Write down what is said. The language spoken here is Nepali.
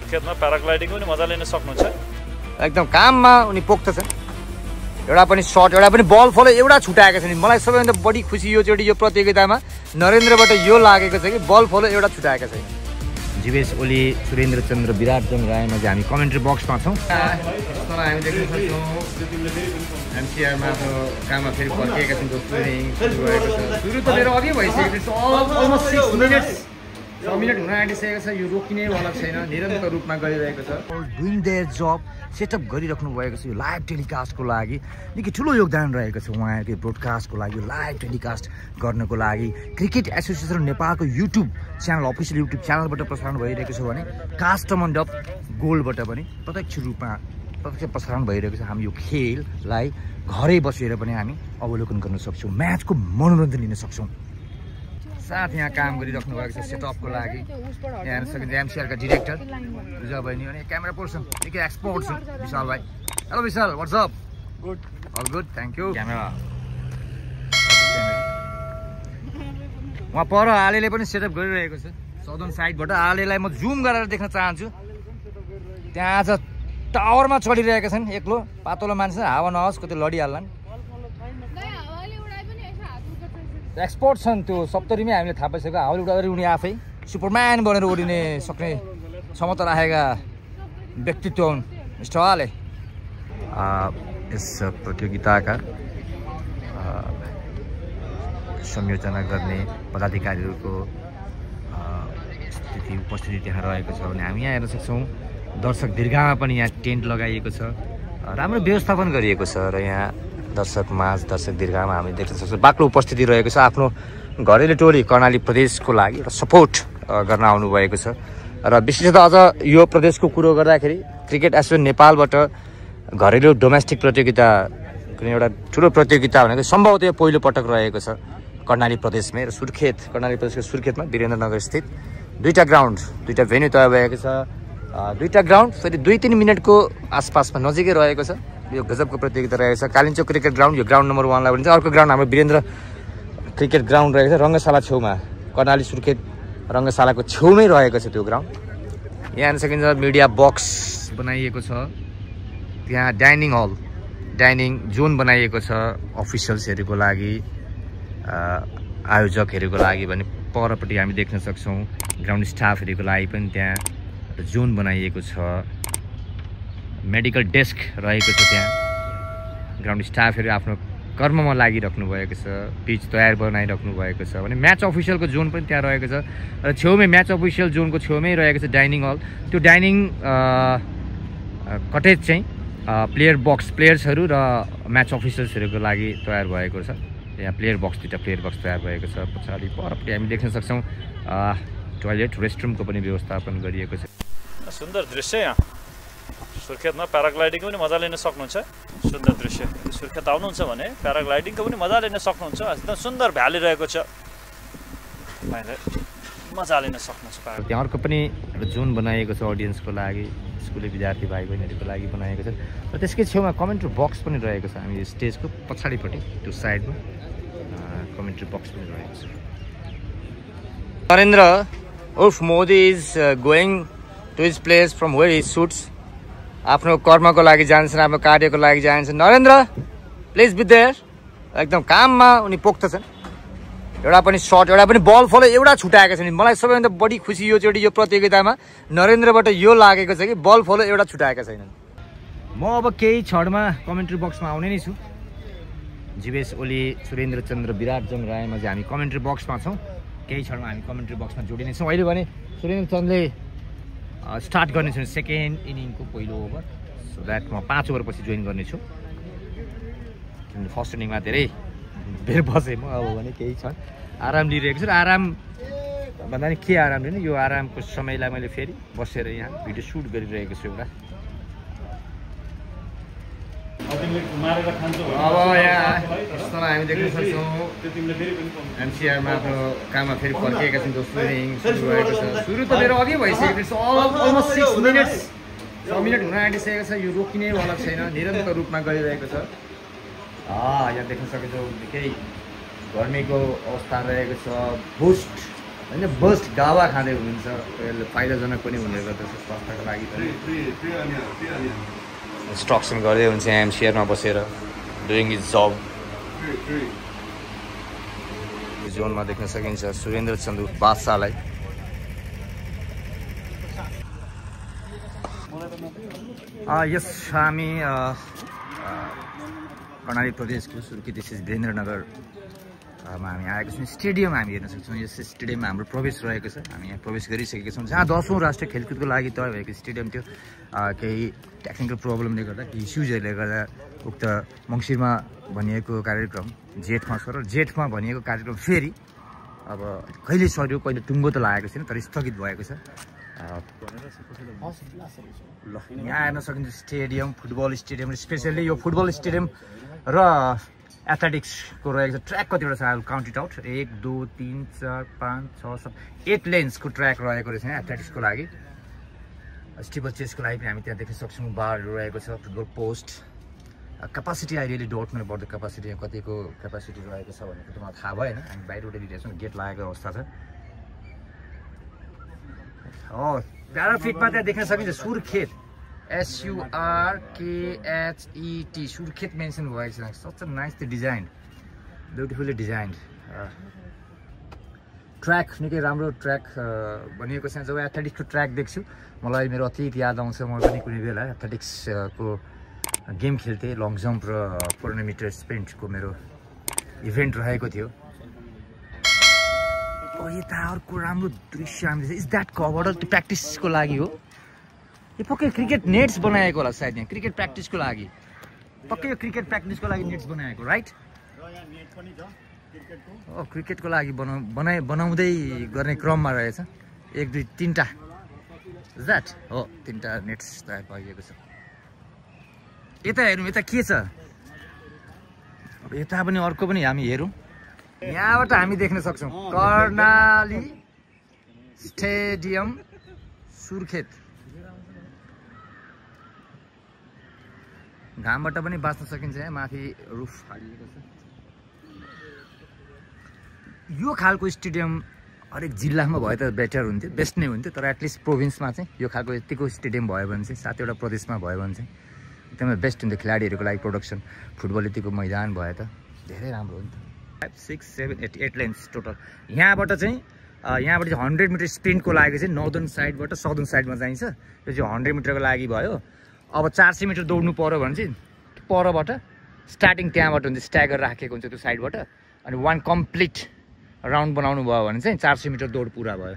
सुर्खेतमा प्याराग्लाइडिङ पनि मजा लिन सक्नुहुन्छ। एकदम काममा उनी पोख्त छन्। एउटा पनि सर्ट एउटा पनि बल फलो एउटा छुटाएको छ नि। मलाई सबैभन्दा बढी खुसी योचोटि यो प्रतियोगितामा नरेन्द्रबाट यो लागेको छ कि बल फलो एउटा छुटाएको छैन। जीवेश ओली, सुरेन्द्र चन्द्र, विराट जङ रायमा चाहिँ हामी कमेन्ट्री बक्समा छौँ। हामी देख्न सक्छौँ एमसिआरमा आफ्नो काममा फेरि फर्किएका छन् दोस्रो इनिङ सुरु भएको छ। सुरु त मेरो अघि भइसकेको छ, अलमोस्ट 6 मिनट हुन आँटिसकेको छ। यो रोकिनेवाला छैन, निरन्तर रूपमा गरिरहेको छ। डुइङ देयर जब सेटअप गरिराख्नु भएको छ। यो लाइभ टेलिकास्टको लागि निकै ठुलो योगदान रहेको छ उहाँहरूको ब्रोडकास्टको लागि, यो लाइभ टेलिकास्ट गर्नको लागि। क्रिकेट एसोसिएसन नेपालको युट्युब च्यानल, अफिसियल युट्युब च्यानलबाट प्रसारण भइरहेको छ भने कास्टमण्डप गोल्डबाट पनि प्रत्यक्ष प्रसारण भइरहेको छ। हामी यो खेललाई घरै बसेर पनि हामी अवलोकन गर्न सक्छौँ, म्याचको मनोरञ्जन लिन सक्छौँ। साथ यहाँ काम गरिराख्नु भएको छ सेटअपको लागि। यहाँ सकिन्छ एमसिआरका डिरेक्टर विजय बहिनी अनि क्यामेरा पर्सन निकै एक्सपर्ट छन् विशाल भाइ। Hello Vishal, what's up? Good, all good, thank you. Camera उहाँ पर आलेले पनि सेटअप गरिरहेको छ सदन साइडबाट। आलेलाई म जुम गरेर देख्न चाहन्छु। त्यहाँ आज टावरमा चढिरहेका छन् एक्लो पातलो मान्छे, हावा नहोस् कतै लडिहाल्लान्। एक्सपर्ट छन् त्यो 70मै हामीले थाहा पाइसक्यो। हाउले उडाएर उनी आफै सुपरम्यान बनेर उडिने सक्ने क्षमता राखेका व्यक्तित्व हुन् मिस्टर आले। यस प्रतियोगिताका संयोजना गर्ने पदाधिकारीहरूको उपस्थिति त्यहाँ रहेको छ भने हामी यहाँ हेर्न सक्छौँ। दर्शक दीर्घामा पनि यहाँ टेन्ट लगाइएको छ, राम्रो व्यवस्थापन गरिएको छ र यहाँ दर्शक माझ दर्शक दीर्घामा हामी देख्न सक्छौँ बाक्लो उपस्थिति रहेको छ। आफ्नो घरेलु टोली कर्णाली प्रदेशको लागि एउटा सपोर्ट गर्न आउनुभएको छ। र विशेषतः अझ यो प्रदेशको कुरो गर्दाखेरि क्रिकेट एसोसिएसन नेपालबाट घरेलु डोमेस्टिक प्रतियोगिता कुनै एउटा ठुलो प्रतियोगिता भनेको सम्भवतः पहिलो पटक रहेको छ कर्णाली प्रदेशमै। र कर्णाली प्रदेशको सुर्खेतमा वीरेन्द्रनगर स्थित दुईटा भेन्यू तय भएको छ। दुईटा ग्राउन्ड फेरि 2-3 मिनटको आसपासमा नजिकै रहेको छ। यो गजबको प्रतियोगिता रहेको छ। कालिम्चोक क्रिकेट ग्राउन्ड यो ग्राउन्ड नम्बर 1 लाई भनिन्छ। अर्को ग्राउन्ड हाम्रो वीरेन्द्र क्रिकेट ग्राउन्ड रहेको छ रङ्गशाला छेउमा, कर्णाली सुर्खेत रङ्गशालाको छेउमै रहेको छ त्यो ग्राउन्ड। यहाँ हेर्न सकिन्छ मिडिया बक्स बनाइएको छ, त्यहाँ डाइनिङ जोन बनाइएको छ अफिसियल्सहरूको लागि, आयोजकहरूको लागि भने परपट्टि हामी देख्न सक्छौँ। ग्राउन्ड स्टाफहरूको लागि पनि त्यहाँ जोन बनाइएको छ। मेडिकल डेस्क रहेको छ त्यहाँ। ग्राउन्ड स्टाफहरू आफ्नो कर्ममा लागिराख्नु भएको छ, पिच तयार बनाइराख्नु भएको छ भने म्याच अफिसियलको जोन पनि त्यहाँ रहेको छ। र छेउमै म्याच अफिसियल जोनको छेउमै रहेको छ डाइनिङ हल। त्यो डाइनिङ कटेज चाहिँ प्लेयर्सहरू र म्याच अफिसियल्सहरूको लागि तयार भएको छ। यहाँ दुईवटा प्लेयर बक्स तयार भएको छ। पछाडि परपट्टि हामी देख्न सक्छौँ टोयलेट रेस्टरुमको पनि व्यवस्थापन गरिएको छ। सुन्दर दृश्य यहाँ सुर्खेतमा प्याराग्लाइडिङको पनि मजा लिन सक्नुहुन्छ। सुन्दर दृश्य, सुर्खेत आउनुहुन्छ भने प्याराग्लाइडिङको पनि मजा लिन सक्नुहुन्छ। एकदम सुन्दर भ्याली रहेको छ, तपाईँले मजा लिन सक्नुहुन्छ। त्यहाँ अर्को पनि एउटा जोन बनाइएको छ अडियन्सको लागि, स्कुले विद्यार्थी भाइ बहिनीहरूको लागि बनाएको छ। र त्यसकै छेउमा कमेन्ट्री बक्स पनि रहेको छ। हामी स्टेजको पछाडिपट्टि त्यो साइडमा कमेन्ट्री बक्स पनि रहेको छ। नरेन्द्र उर्फ Modi is going to his place from where he suits. आफ्नो कर्मको लागि जान्छन्, आफ्नो कार्यको लागि जान्छन्। Narendra please be there. एकदम काममा उनी पोख्त छन्। एउटा पनि सर्ट एउटा पनि बल फलो एउटा छुटाएको छैन। मलाई सबैभन्दा बढी खुसी योचोटि यो प्रतियोगितामा नरेन्द्रबाट यो लागेको छ कि बल फलो एउटा छुटाएका छैनन्। म अब केही क्षणमा कमेन्ट्री बक्समा आउने नै छु। जीवेश ओली, सुरेन्द्र चन्द्र, विराट जङ रायमा चाहिँ हामी कमेन्ट्री बक्समा छौँ। केही क्षणमा हामी कमेन्ट्री बक्समा जोडिनेछौँ। अहिले भने सुरेन्द्र चन्द्रले स्टार्ट गर्नेछु सेकेन्ड इनिङको पहिलो ओभर, सो द्याट म 5 ओभर पछि जोइन गर्नेछु। फर्स्ट इनिङमा धेरै बेर बसेँ म। अब भने केही क्षण आराम लिइरहेको छु। र आराम भन्दा नि के आराम लिने, यो आरामको समयलाई मैले फेरि बसेर यहाँ भिडियो सुट गरिरहेको छु एउटा। अब यहाँ हामी देख्न सक्छौँ एमसिआरमा आफ्नो काममा फेरि फर्किएका छन् दोस्रो इनिङ सुरु भएको छ। सुरु त मेरो अघि भइसकेको छ, अलमोस्ट 6 मिनट हुन आँटिसकेको छ। यो रोकिनेवाला छैन, निरन्तर रूपमा गरिरहेको छ। यहाँ देख्न सकिन्छ निकै गर्मीको अवस्था रहेको छ। बुस्ट होइन बस्ट गावा खाँदै हुनुहुन्छ यसले फाइदाजनक पनि हुने गर्दछ स्वास्थ्यको लागि पनि इन्स्ट्रक्सन गर्दै हुन्छ यहाँ एमसिआरमा बसेर डुइङ इज जब यो जोनमा देख्न सकिन्छ सुरेन्द्र चन्दु बादशाहलाई यस हामी कर्णाली प्रदेशको सुर्खेत वीरेन्द्रनगरमा हामी आएको छौँ स्टेडियम हामी हेर्न सक्छौँ यस स्टेडियममा हाम्रो प्रवेश रहेको छ हामी यहाँ प्रवेश गरिसकेका छौँ जहाँ 10औं राष्ट्रिय खेलकुदको लागि तय भएको स्टेडियम थियो केही टेक्निकल प्रब्लमले गर्दा केही इस्युजहरूले गर्दा उक्त मङ्सिरमा भनिएको कार्यक्रम जेठमा भनिएको कार्यक्रम फेरि अब कहिले सर्यो कहिले टुङ्गो त लागेको छैन तर स्थगित भएको छ ल यहाँ हेर्न सकिन्छ स्टेडियम फुटबल स्टेडियम स्पेसल्ली यो फुटबल स्टेडियम र एथलेटिक्सको रहेको छ ट्र्याक कतिवटा छ I will count it out 1 2 3 4 5 6 7 8 लेन्सको ट्र्याक रहेको रहेछ यहाँ एथलेटिक्सको लागि स्टिबल चेसको लागि पनि हामी त्यहाँ देख्न सक्छौँ बारहरू रहेको छ football post capacity I really don't know about the capacity कतिको क्यापासिटी रहेको छ भनेको त मलाई थाहा भएन हामी बाहिरबाट दिइरहेछौँ गेट लागेको अवस्था छ प्याराफिटमा त्यहाँ देख्न सकिन्छ सुर्खेत SURKHET सुर्खेत मेन्सन भएको छ such a nice design beautifully design track निकै राम्रो ट्र्याक बनिएको छ जब एथलेटिक्सको ट्र्याक देख्छु मलाई मेरो अतीत याद आउँछ म पनि कुनै बेला एथलेटिक्सको गेम खेल्थेँ लङ जम्प र 400 मिटर स्प्रिन्टको मेरो इभेन्ट रहेको थियो यता अर्को राम्रो दृश्य हामीले इज द्याट कभर्ड त्यो प्र्याक्टिसको लागि हो यो पक्कै क्रिकेट नेट्स बनाएको होला सायद यहाँ क्रिकेट प्र्याक्टिसको लागि पक्कै यो क्रिकेट प्र्याक्टिसको लागि नेट्स बनाएको राइट क्रिकेटको लागि बनाउँदै गर्ने क्रममा रहेछ 1 2 3टा द्याट हो 3टा नेट्स तयार पारिएको छ यता हेरौँ यता के छ यता पनि अर्को पनि हामी हेरौँ यहाँबाट हामी देख्न सक्छौँ कर्णाली स्टेडियम सुर्खेत घामबाट पनि बाँच्न सकिन्छ यहाँ माथि रुफ हालिएको छ यो खालको स्टेडियम हरेक जिल्लामा भए त बेटर हुन्थ्यो बेस्ट नै हुन्थ्यो तर एटलिस्ट प्रोभिन्समा चाहिँ यो खालको यतिको स्टेडियम भयो भने चाहिँ 7वटा प्रदेशमा भयो भने चाहिँ एकदमै बेस्ट हुन्थ्यो खेलाडीहरूको लागि प्रोडक्सन फुटबल यतिको मैदान भयो त धेरै राम्रो हो नि त 5 6 7 8 लेन्स टोटल यहाँबाट चाहिँ 100 मिटर स्प्रिन्टको लागि चाहिँ नर्दर्न साइडबाट साउदर्न साइडमा चाहिन्छ यो चाहिँ 100 मिटरको लागि भयो अब 400 मिटर दौड्नु पर्यो भने चाहिँ परबाट स्टार्टिङ त्यहाँबाट हुन्छ स्ट्यागर राखेको हुन्छ त्यो साइडबाट अनि 1 कम्प्लिट राउन्ड बनाउनु भयो भने चाहिँ 400 मिटर दौड पुरा भयो